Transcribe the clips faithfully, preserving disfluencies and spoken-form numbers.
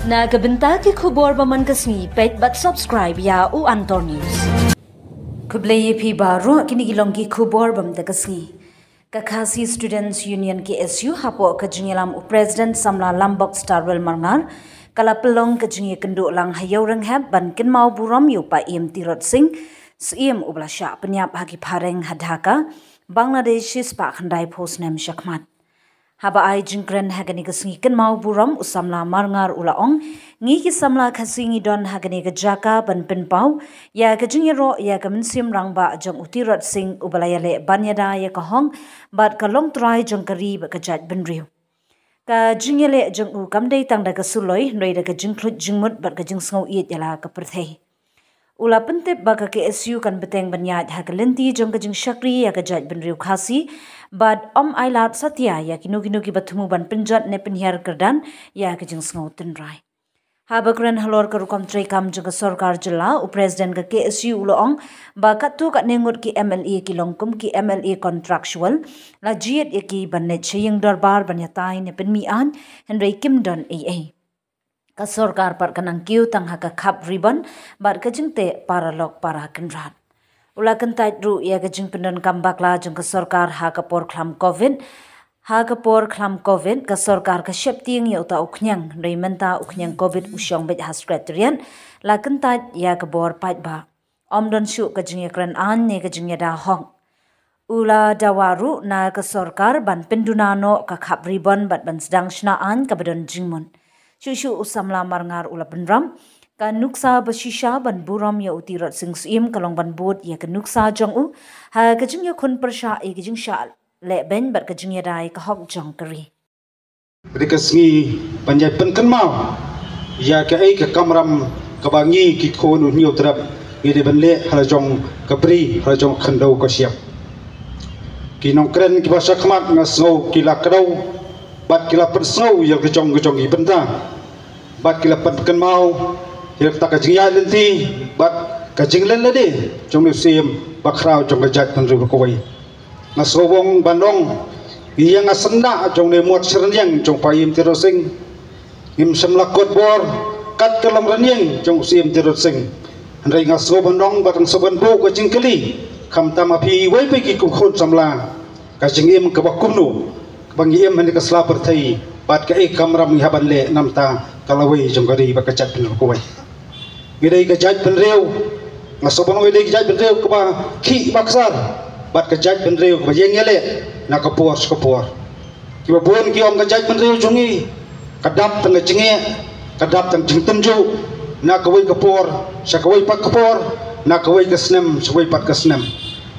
Na ka bynta ki khubor ba man ka sngi, peit bad subscribe ïa u Antor News. Khublei ïa phi baroh, kine ki long ki khubor ba man ka sngi. Ka Khasi Students Union K S U hapoh ka jingïalam u President Samla Lambok Starwell Marngar, ka la pynlong ka jingïakynduh lang ha Ïewrynghep ban kynmaw burom ïa u Paiem Tirot Singh, Syiem uba la shah pynïap ha ki phareng ha Dhaka, Bangladesh shispah khyndai phew snem shakhmat. Haba ai jingkren ha kane ka sngi kynmaw burom, u Samla Marngar u la ong, ngi ki samla Khasi ngi don ha kane ka jaka ban pynpaw ïa ka jingïaroh ïa ka mynsiem rangbah jong u Tirot Singh uba la ïaleh ban ïada ïa ka hok bad ka longtrai jong ka ri bad ka jaitbynriew. Ka jingïaleh jong u kam dei tang da ka suloi, hynrei da ka jingkhluit jingmut bad ka jingsngew ïeit ïa la ka pyrthei. U la pyntip ba ka K S U kan bteng ban ïaid ha ka lynti jong ka jingshakri ïa ka jaitbynriew Khasi, bad ym ailad satia ïa kino kino kiba thmu ban pynjot ne pynhiar kyrdan ïa ka jingsngew tynrai. Haba kren halor ka rukom treikam jong ka sorkar jylla, u President ka K S U u la ong ba katto katne ngut ki M L A ki long kum ki M L A contractual, la jied ïa ki ban leit sha ïing dorbar ban ïatai ne pynmih aiñ, hynrei kim don ei ei. Ka sorkar pat ka nang kiew tang ha ka khap ribbon bad ka jingteh paralok parakynrad. U la kyntait ruh ïa ka jingpyndonkam bakla jong ka sorkar ha ka por khlam Covid. Ha ka por khlam Covid, ka sorkar ka sheptieng ïa uta u khñiang, hynrei mynta u khñiang Covid u shong beit ha Secretariat, la kyntait ïa ka bor paidbah. Ym don shuh ka jingïakren aiñ ne ka jingïada hok. U la dawa ruh na ka sorkar ban pynduna noh ka khap ribbon bad ban sdang shna aiñ kaba don jingmut. Shuh shuh u Samla Marngar u la bynrap, ka nuksa ba shisha ban burom ïa u Tirot Singh Syiem ka long ban bud ïa ka nuksa jong u ha ka jingïakhun pyrshah ïa ka jingshah lehbeiñ bad ka jingïada ïa ka hok jong ka ri. Ka dei ka sngi ban ïai pynkynmaw ïa kaei ka kamram kaba ngi ki khun u Hynñiewtrep ngi dei ban leh ha la jong ka bri, ha la jong ka khyndew ka shyiap. Ki nongkren kiba shakhmat nga sngew ki la kdew bad ki la pynsngew ïa la ka jong ka jong ki bynta bad ki la pynkynmaw ïa kata ka jingïaid lynti bad ka jingleh lade jong u Syiem bakhraw jong ka jaitbynriew kawei. Nga sngewbha ban ong, ïa nga syndah jong ne mot syrniang jong Paiem Tirot Singh. Ngim shym la kot bor kat ka long rniang jong u Syiem Tirot Singh. Hynrei nga sngewbha ban ong bad nga sngewbha ban buh ka jingkylli, khamtam ma phi iwei pa iwei ki khun samla, ka jingim kaba kumno kaba ngi im ha kane ka sla pyrthei bad kaei ka kamram ngi hap ban leh namar ka lawei jong ka ri bad ka jaitbynriew kawei. Ngi dei ka jaitbynriew, nga sngewbha ban ong ngi dei ka jaitbynriew kaba khih bakshar bad ka jaitbynriew kaba ïeng ïaleh na ka por sha ka por. Kiba bun ki ong ka jaitbynriew jong ngi ka dap tang ka jingeh, ka dap tang jingtynjuh na kawei ka por sha kawei pat ka por, na kawei ka snem sha kawei pat ka snem.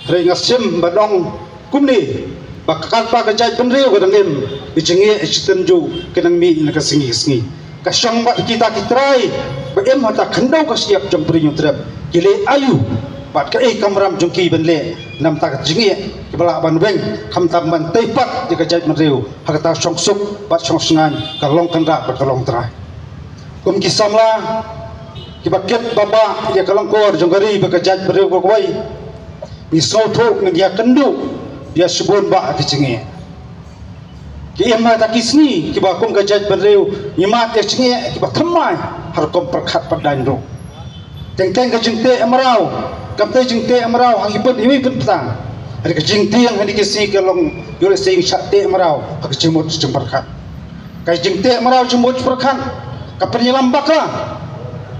Hynrei nga shim ban ong kumne ba ka katba ka jaitbynriew ka dang im, ka jingeh ka jingtynjuh ka nang mih na ka sngi ka sngi. Ka shong bad kita ki trai ba im ha kata ka khyndew ka shyiap jong Paiem Tirot, ki leh aïu bad kaei ka kamram jong ki ban leh namar ka jingeh, kiba lah ban weng khamtam ban tei pat ïa ka jaitbynriew ha kata ka shongsuk bad shongsngain, ka long kynrad bad ka long trai. Kum ki samla kiba kit bad bah ïa ka lyngkor jong ka ri bad ka jaitbynriew kawei, ngi sngewthuh, ngi ïakynduh ïa shibun bah ki jingeh. Ki im ha kata ki sngi kiba kum ka jaitbynriew ngi mad ïa ki jingeh kiba thymmai ha rukom pyrkhat pyrdain ruh. Teng teng ka jingteh mraw kam dei jingteh mraw ha ki pud iwei i pud btang. Hynrei ka jingtieng ha kine ki sngi ka long ïoh lehse ngi shah teh mraw ha ka jingmut jingpyrkhat. Ka jingteh mraw jingmut jingpyrkhat ka pynïalam bakla.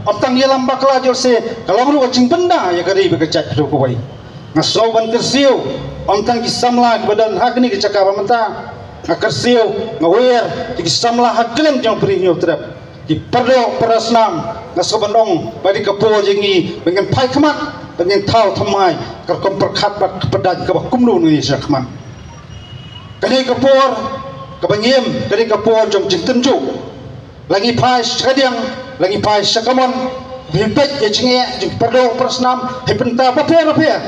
Ym tang ïalam bakla, ïoh lehse ka long ruh ka jingbynda ïa ka ri bad ka jaitbynriew kawei. Nga sngew ban kyrsiew ym tang ki samla kiba don ha kane ka jaka ba mynta. Nga kyrsiew, nga wer ïa ki samla ha kylleng jong ka Ri Hynñiewtrep, ki paradoh parasnam. Nga sngew ban ong ba dei ka por ïa ngi ba ngin phai khmat, ba ngin thaw thymmai ka rukom pyrkhat bad ka pyrdain kaba kumno ngi shah khmat. Kane ka por kaba ngi im, kane ka por jong jingtynjuh. La ngi phai sha kadiang, la ngi phai sha kamon, ba phi peit ïa jingeh jong ki paradoh parasnam ha ki bynta bapher bapher.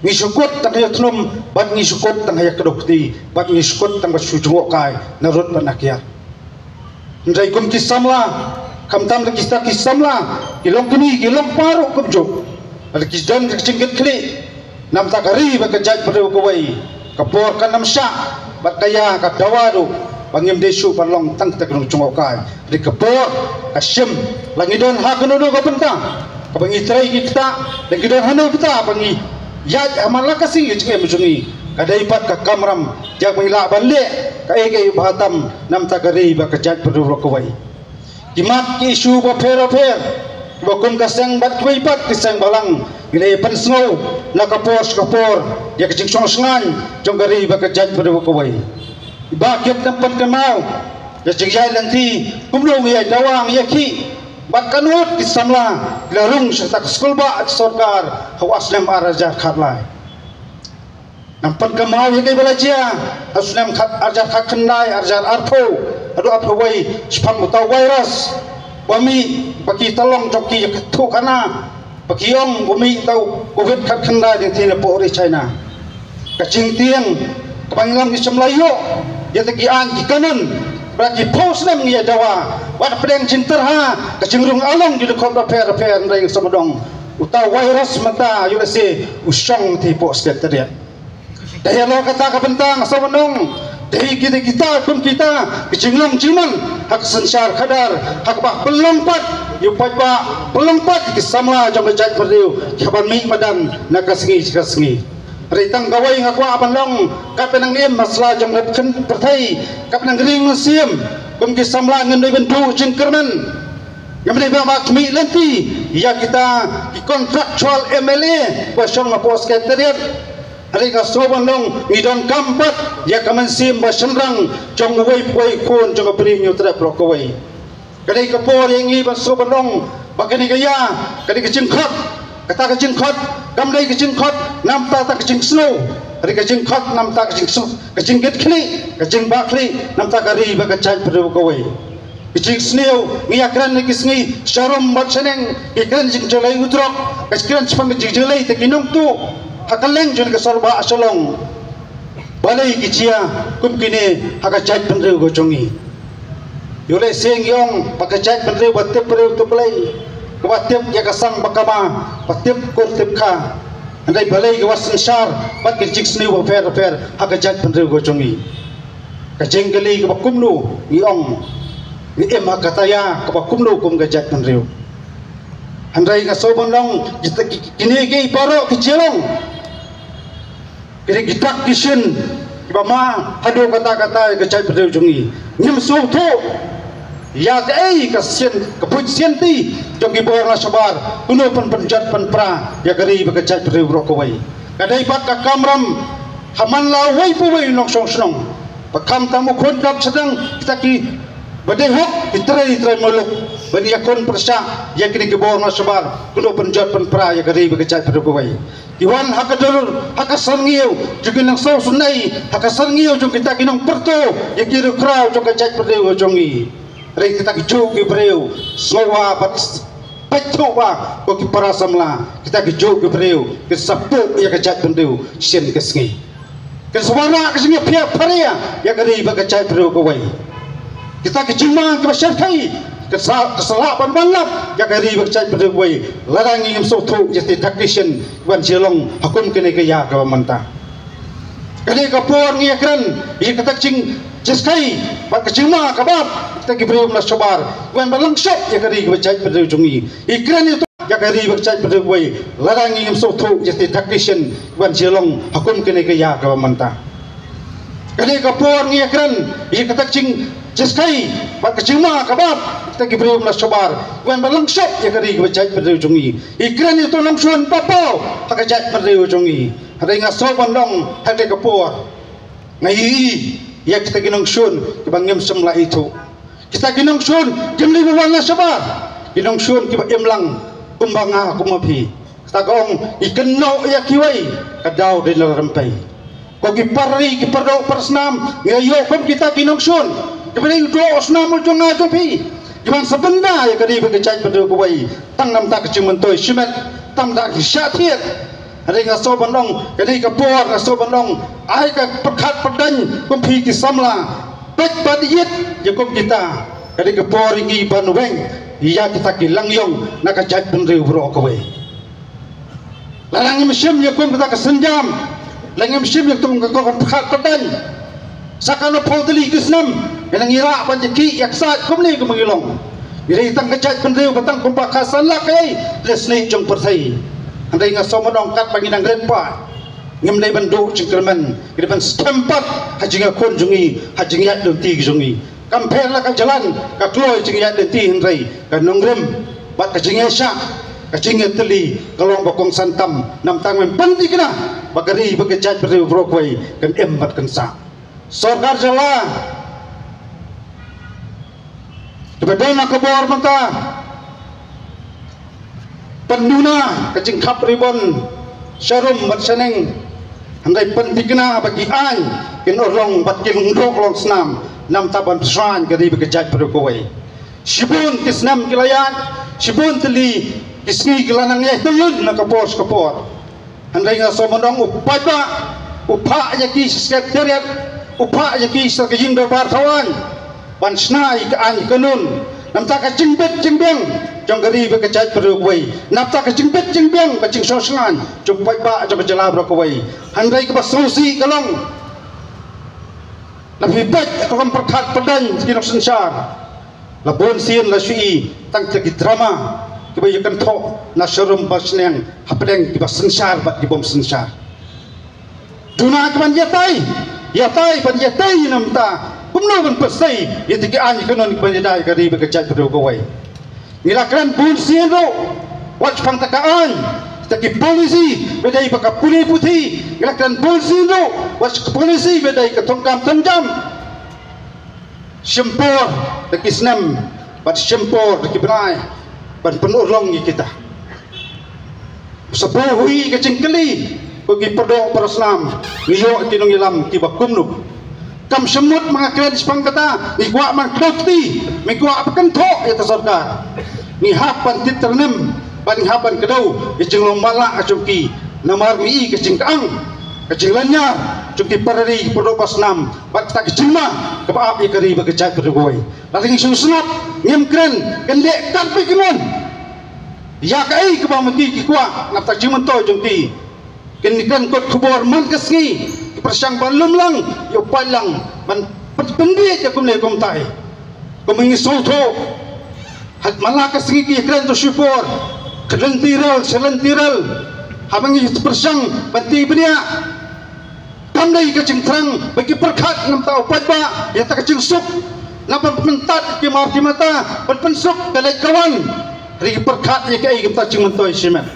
Ngi shu kut tang ha ïa thnum bad ngi shu kut tang ha ïa kdew kti bad ngi shu kut tang ba shu jngohkai na rud bad na kiad. Hynrei kum ki samla, khamtam la kita ki samla, ki longkmie, ki longkpa ruh kumjuh, la ki don ka jingkitkhlieh namar ka ri bad ka jaitbynriew kawei. Ka por kan ym shah bad ka ïa ka dawa ruh ba ngim dei shuh ban long tang kita ki nongshong kai. Ri ka por ka shim, la ngi don ha kano kano ka bynta kaba ngi trei ki ktah, la ngi don hano bynta ba ngi ïaid ha man la ka sngi ka jingim jong ngi, ka dei pat ka kamram ïa ba ngi lah ban leh kaei kaei ba tam namta ka ri bad ka jaitbynriew baroh kawei. Ki mat ki issue bapher bapher, kiba kum ka seng bad kiwei pat ki seng balang, ngi la pynsngew na ka por sha ka por ïa ka jingshong shngaiñ jong ka ri bad ka jaitbynriew baroh kawei. Ba kit nang pynkynmaw ïa ka jingïaid lynti, kumno ngi ïaid dawa ngi ïakhih bad katno ki samla ki la rung sha ka skulbah sorkar ha u snem ar hajar khatlai. Nang pynkynmaw ïa kaei ba la jia ha u snem khat, ar hajar khatkhyndai, ar hajar arphew, haduh arphew wei, shaphang uta u virus ba mih ba ki talong jong ki ïathuh khana ba ki ong ba mih uta u covid khatkhyndai dang thie napoh ri China. Ka jingtieng kaba ngi long ngi shem la ïoh ïa kita ki aiñ ki kanun ba ki phew snem ngi ïa dawa. Wat pdeng jingtyrha ka jingrung along jong ki dkhot bapher bapher, hynrei ngi sngewdong uta u virus mynta ïoh lehse u shong te poh Secretariat. Dei halor kata ka bynta nga sngewdong, dei kita kita kum kita ki jinglong jingman ha ka synshar khadar, ha kaba pynlong pat ïa u paidbah, pynlong pat ki samla jong ka jaitbynriew ki hap ban mih madan na ka sngi sha ka sngi. Hynrei tang kawei nga kwah ban long, katba nang im ha sla jong ka pyrthei, katba nang ring mynsiem, kum ki samla ngim dei ban duh jingkyrmen. Ngim dei ban ba khmih lynti ïa kita ki contractual M L A ba shong napoh Secretariat. Hynrei nga sngewdong ngi donkam pat ïa ka mynsiem ba shynrang jong uwei pa uwei khun jong ka Bri Hynñiewtrep baroh kawei. Ka dei ka por ïa ngi ban sngewdong ba kane ka ïa, ka dei ka jingkhot. Kata ka jingkhot kam dei ka jingkhot namta ta ka jingsngew, hynrei ka jingkhot namta ka jingsngew, ka jingkitkhlieh, ka jingbakla namta ka ri bad ka jaitbynriew kawei. Ka jingsniew ngi ïa kren ha ki sngi sharum bad shaneng, ngi kren jingjyllei u drok, ka kren shaphang ka jingjyllei ta ki nongtuh ha kylleng jong ka sorbah Shillong. Balei ki jia kum kine ha ka jaitbynriew ka jong ngi? Ïoh lehse ngi ong ba ka jaitbynriew ba tip briew tip Blei, kaba tip ïa ka sang ba kama, ba tip kur tip kha. Hynrei balei kaba synshar bad ka jingsniew bapher bapher ha ka jaitbynriew ka jong ngi? Ka jingkylli kaba kumno ngi ong, ngi im ha kata ïa kaba kumno kum ka jaitbynriew? Hynrei nga sngewdong kita ki, kine ki baroh ki jinglong, kine ki dak ki shin kiba ma haduh katta katta ïa ka jaitbynriew jong ngi. Ngim sngewthuh ïa kaei ka sien, ka buit sianti jong ki bor na shabar, kumno pyn pynjot pynpra ïa ka ri bad ka jaitbynriew baroh kawei. Ka dei pat ka kamram ha man la uwei pa uwei u nongshong shnong, ba khamtam u khun dap sdang, kita kiba dei hok ki trei trei muluk ban ïakhun pyrshah ïa kine ki bor na shabar, kumno pynjot pynpra ïa ka ri bad ka jaitbynriew kawei. Ki wan ha ka dur, ha ka syrngiew jong ki nongsngewsynei, ha ka syrngiew jong kita ki nongpyrto ïa ki riewkhraw jong ka jaitbynriew jong ngi. Hynrei kita ki juh ki briew sngewbha bad peit thuh ba ko ki para samla, kita ki juh ki briew ki sapoh ïa ka jaitbynriew sien ka sngi. Kin sa wanrah ka jingïapher pher ïa ka ri bad ka jaitbynriew kawei. Kita ki jingma kiba shyrkhei kin sa, kin sa lah ban wanlap ïa ka ri bad ka jaitbynriew kawei. Lada ngi ngim sngewthuh ïa kita ki dak ki shin kiban shu long ha kum kane ka ïa kaba mynta. Kane ka por ngi ïa kren ïa kita ki jingjyrkhei bad ka jingma kaba ap kita ki briew na shabar, kiban ba long shop ïa ka ri bad ka jaitbynriew jong ngi. Ïa kren ïa ïa ka ri bad ka jaitbynriew kawei, lada ngi ngim sngewthuh ïa kita ki dak ki shin kiban shu long ha kum kane ka ïa kaba mynta. Kane ka por ngi ïa kren ïa kita ki jingjyrkhei bad ka jingma kaba ap kita ki briew na shabar, kiban ba long shop ïa ka ri bad ka jaitbynriew jong ngi. Ïa kren ïa uto u nongshun ba paw ha ka jaitbynriew jong ngi. Hynrei nga sngewdong ha kane ka por nga ïohi ïa kita ki nongshun kiba ngim shym la ithuh. Kita ki nongshun kim dei ba wan na shabar, ki nongshun kiba im lang kumba nga kumba phi. Kata ka ong, i kynnoh ïa kiwei, ka daw dei na rympei. Ko ki parri ki pardoh parsnam, ngi ïoh kum kita ki nongshun kiba dei u doh u snam u jong nga jong phi, kiban sa bynda ïa ka ri bad ka jaitbynriew kawei. Tang namta ka jingmyntoi shimet, tang namta ka shah thied. Hynrei nga sngewdong kane ka por, nga sngewdong ai ka pyrkhat pyrdaiñ kum phi ki samla, peit bad ïit ïa kum kita. Kane ka por ïa ngi ban weng ïa kita ki langïong na ka jaitbynriew baroh kawei. Lada ngim shim ïa kum kita ka sienjam, lada ngim shim ïa kum ka, ka pyrkhat pyrdaiñ, sa katno phew tylli ki snem Nga nang ïarap ban jaki ïa ka sait kumne kumba ngi long. Ngi dei tang ka jaitbynriew ba tang kumba ka san lak ei, te snieh jong pyrthei. Hynrei nga sngewbha ong katba ngi nang rit pat, ngim dei ban duh jingkyrmen, ngi dei ban skhem pat ha jingïakhun jong ngi, ha jingïaid lynti jong ngi. Kam pher la ka jlan ka kloi jingïaid lynti, hynrei ka nongrim bad ka jingïaishah, ka jingïatylli ka long ba kongsan tam. Namar tang men pynthikna ba ka ri bad ka jaitbynriew baroh kawei kan im bad kan sah. Sorkar jylla kaba don ha ka bor mynta, pynduna ka jingkhap ribon sharum bad shaneng, hynrei pynthikna ba ki aiñ kin urlong bad kin lungdok long snam, namar ban pynshai ka ri bad ka jaitbynriew kawei. Shibun ki snem ki la ïaid, shibun tylli ki sngi ki la nang ïaid tylli na ka por sha ka por. Hynrei nga sngewbha ong u paidbah u phah ïa ki sha secretariat, u phah ïa ki sha ka ïing dorbar thaw aiñ ban shna ïa ka aiñ ka kanun. Namar ka jingbit jingbiang jong ka ri bad ka jaitbynriew kawei, namar ka jingbit jingbiang ka jingsngewsynei jong u paidbah jong ka jylla baroh kawei. Hynrei kaba sngewsih ka long, la phi peit ka kam pyrkhat pyrdain ki nongsynshar, la bun sien la shu i tang kita ki drama kiba ïa kynthoh na sharum bad shaneng hapdeng kiba synshar bad ki bym synshar. Duna ki ban ïatai, ïatai ban ïatai namar kumno ban pyrshah ïa kita ki aiñ kanun kiban ïadei ka ri bad ka jaitbynriew kawei. Ngi la kren bun sien ruh wat shaphang kita ki aiñ, kita ki polisi ba dei bad ka pule puthi. Ngi la kren bun sien ruh wat sha ka polisi ba dei ka thong kam thong jam. Shim por da ki snem bad shim por da ki bnai ban pynurlong ïa kita. Sa buh hi ka jingkylli ko ki pyrdoh pyrshah nam, ngi ïoh ki nongïalam kiba kumno. Kam shym mut ma nga kren shaphang kata, ngi kwah ban kdew kti, ngi kwah ban kynthoh ïa ka sorkar. Ngi hap ban tip tyrnem bad ngi hap ban kdew ïa ka jinglong matlah ka jong ki. Namar ngi i ka jingkyang, ka jinglynñiar jong ki para ri ki pyrdoh pyrshah nam bad kita ki jingma kaba ap ïa ka ri bad ka jaitbynriew kawei. Lada ngi shu sngap ngim kren, kin leh kat ba ki mon. Ïa kaei kaba ma ki ki kwah na ka bynta jingmyntoi jong ki. Kin kren kot khubor man ka sngi, ki pyrshang ban lum lang ïa u paidlang, ban pyn-, pynbieit ïa kumne kumtai. Kumba ngi sngewthuh, ha man la ka sngi ki kren to shipor, ka lynti rel sha lynti rel. Haba ngi pyrshang ban tih bniah, kam dei ka jingthrang ba ki pyrkhat namar u paidbah ïa kata ka jingsuk. Namar ban pyntat ki mar ki mata ban pynsuk ka leit ka wan, hynrei ki pyrkhat ïa kaei kata ka jingmyntoi shimet.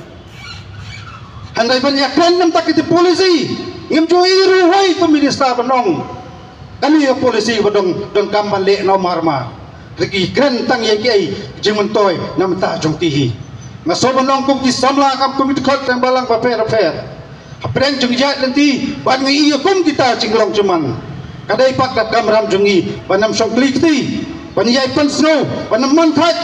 Hynrei ban ïakren namar kita ki polisi, ngim ju i ruh wei uto u minister ban ong kane ka polisi ba don, donkam ban leh noh mar mar. Hynrei ki kren tang ïa kaei ka jingmyntoi namar jong ki hi. Nga sngewbha ban ong kum ki samla kam kum ki dkhot teng balang bapher bapher, hapdeng jong ka jaid lynti, ban ngi ïa kum kita jinglong jingman, ka dei pat ka kamram jong ngi ban ym shong kli kti, ban ïai pynsngew, ban ym man thait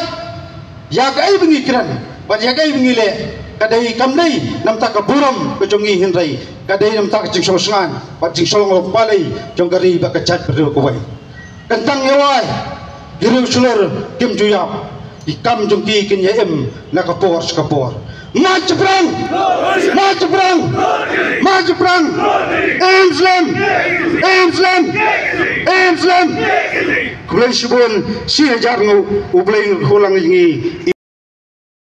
ïa kaei ba ngi kren bad ïa kaei ba ngi leh. Ka dei, kam dei namar ka burom ka jong ngi, hynrei ka dei namar ka jingsngewsynei bad jingshlong long balei jong ka ri bad ka jaitbynriew kawei. Kyntang ïa wai, ki riew shlur kim ju ïap, ki kam jong ki kin ïa im na ka por sha ka por. March Jaiñtia! March Jaiñtia! March Jaiñtia! Im slem! Im slem! Im slem! Khublei shibun, shi hajar nguh, U Blei un kyrkhu lang ïa ngi.